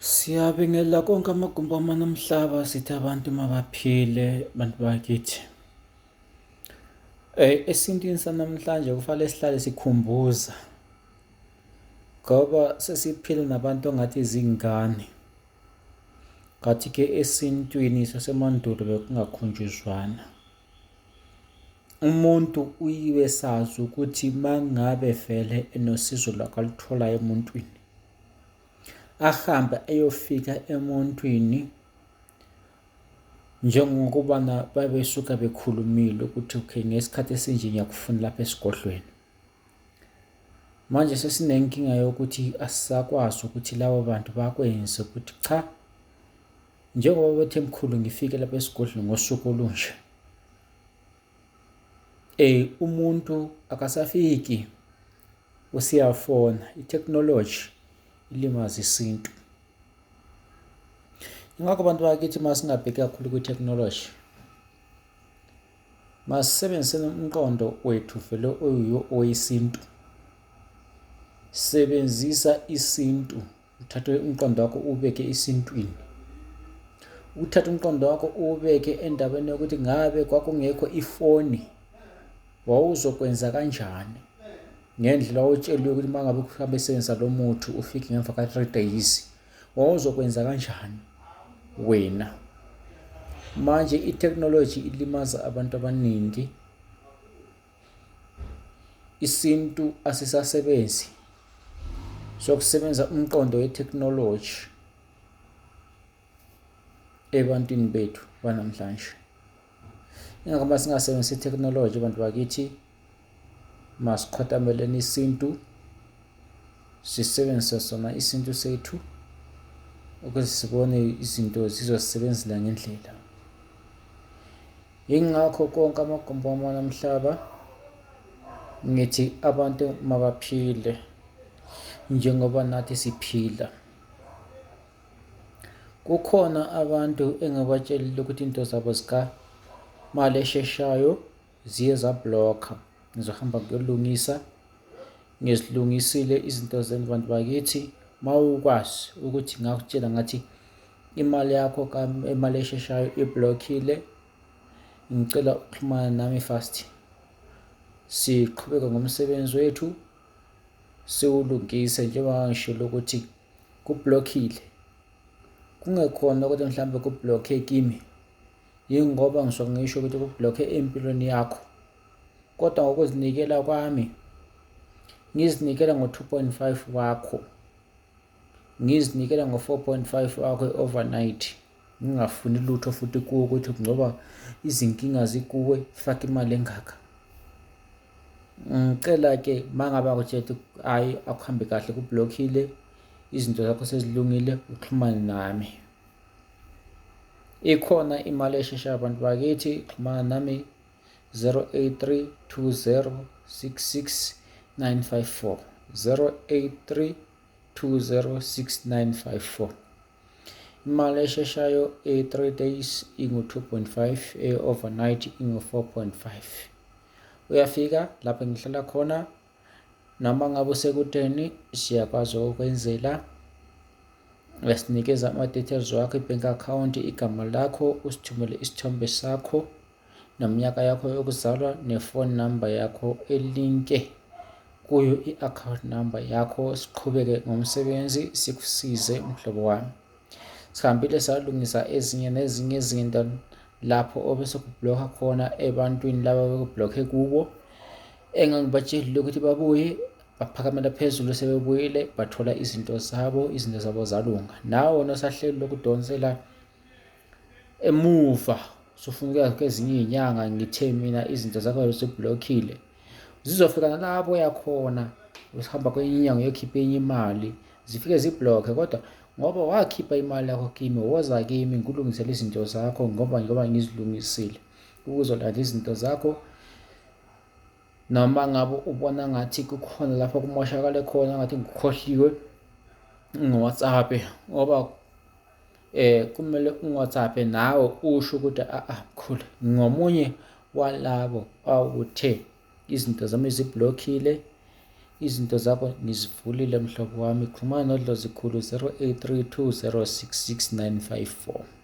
Siyabingelela konke amagumbi amane omhlaba sithi abantu mabaphile bantu bakithi. Esintwini sanamhlanje kufanele sihlale sikhumbuza ngoba sesiphila nabantu ongathi izingane. Ngathi-ke esintwini sasemandulo bekungakhunjuzwana. Umuntu uyibe sazi ukuthi mangabe vele enosizo lwakhe alutholayo emuntwini, ahambe ayofika emuntwini njengokubana babesuka bekhulumile ukuthi okay ngesikhathi esinje ngiyakufuna lapha esigodlweni. Manje sesinenkinga yokuthi asisakwazi ukuthi labo bantu bakwenze ukuthi cha njengoba bethe mkhulu ngifike lapha esigodlweni ngosuku olunje. Umuntu akasafiki usiyafona i-technology ilimaza isintu. Ingakho abantu bakithi uma singabheki kakhulu kwi-technology masisebenziseni umqondo wethu vele oyiwo owesintu. Sebenzisa isintu, uthathe umqondo wakho uwubeke esintwini. Uthathe umqondo wakho uwubeke endaweni yokuthi ngabe kwakungekho ifoni wawuzokwenza kanjani ngendlela owutsheliwe ukuthi uma ngabe uhambe esebenzisa lo muthi ufike ngemva ka-3 days wawuzokwenza kanjani wena. Manje i-technology ilimaza abantu abaningi, isintu asisasebenzi sokusebenza umqondo we-technology ebantwini bethu banamhlanje. Ingakho uma singasebenzisi i-technology bantu bakithi masikhothameleni isintu sisebenzise sona isintu sethu ukuze sibone izinto zizosebenzela ngendlela. Yingakho konke amagumbi wamane omhlaba ngithi abantu mabaphile njengoba nathi siphila. Kukhona abantu engibatshelile ukuthi into zabo zika mali esheshayo ziye zablokha. Ngizohamba ngiyolungisa, ngizilungisile izinto zenu bantu bakithi. Uma ukwazi ukuthi ngakutshela ngathi imali yakho imali esheshayo iblokhile, ngicela uxhumane nami fast. Siqhubeke ngomsebenzi wethu siwulungise njengoba ngishilo ukuthi kublokhile kungekhona ukuthi mhlawumbe kublokhe kimi yingoba ngisuke ngisho ukuthi kublokhe empilweni yakho kodwa ngokuzinikela kwami ngizinikela ngo-2.5 wakho ngizinikela ngo-4.5 wakho i-overnight ngingafuni lutho futhi kuwe ukuthi ngoba izinkinga zikuwe faka imali engaka. Ngicela-ke uma ngabe akutshela ukuthi hhayi akuhambi kahle kublokhile izinto zakho sezilungile uxhumane nami. Ikhona imali esheshayo bantu bakithi, xhumana nami 083 20 66 954 083 20 6954. Imali esheshayo e-3 days ingu-2.5, e-overnight ingu-4.5. Uyafika lapho engihlala khona noma ngabe usekudeni siyakwazi ukwenzela uyasinikeza ama-details wakho i-bank account igama lakho usithumele isithombe sakho neminyaka yakho yokuzalwa ne-phone number yakho elinke kuyo i-account number yakho siqhubeke ngomsebenzi sikusize mhlobo wami. Sihambile salungisa ezinye nezinye izinto lapho obesekubhlokha khona ebantwini laba bekublokhe kubo engangibatshelile ukuthi babuye baphakamela phezulu sebebuyile bathola izinto zabo izinto zabo zalunga. Nawe wena osahleli lokudonsela emuva usufuna ukuya kwezinye iy'nyanga ngithe mina izinto zakho ziblokhile zizofika nalapho uyakhona usihamba kwenye inyanga uyokhipha enye imali zifike ziblokhe kodwa ngoba wakhipha imali yakho kimi woza kimi ngikulungisele izinto zakho ngoba njengoba ngizilungisile ukuzolanda izinto zakho noma ngabe ubona ngathi kukhona lapho kumoshakale khona ngathi ngikhohliwe ngi-WhatsApp ngoba kumele ungi-WhatsApp nawe usho ukuthi a a mkhulu ngomunye walabo awuthe izinto zami ziblokhile Izinto zakho ngizivulile mhlobo wami. Xhumana noDlozikhulu 0832066954.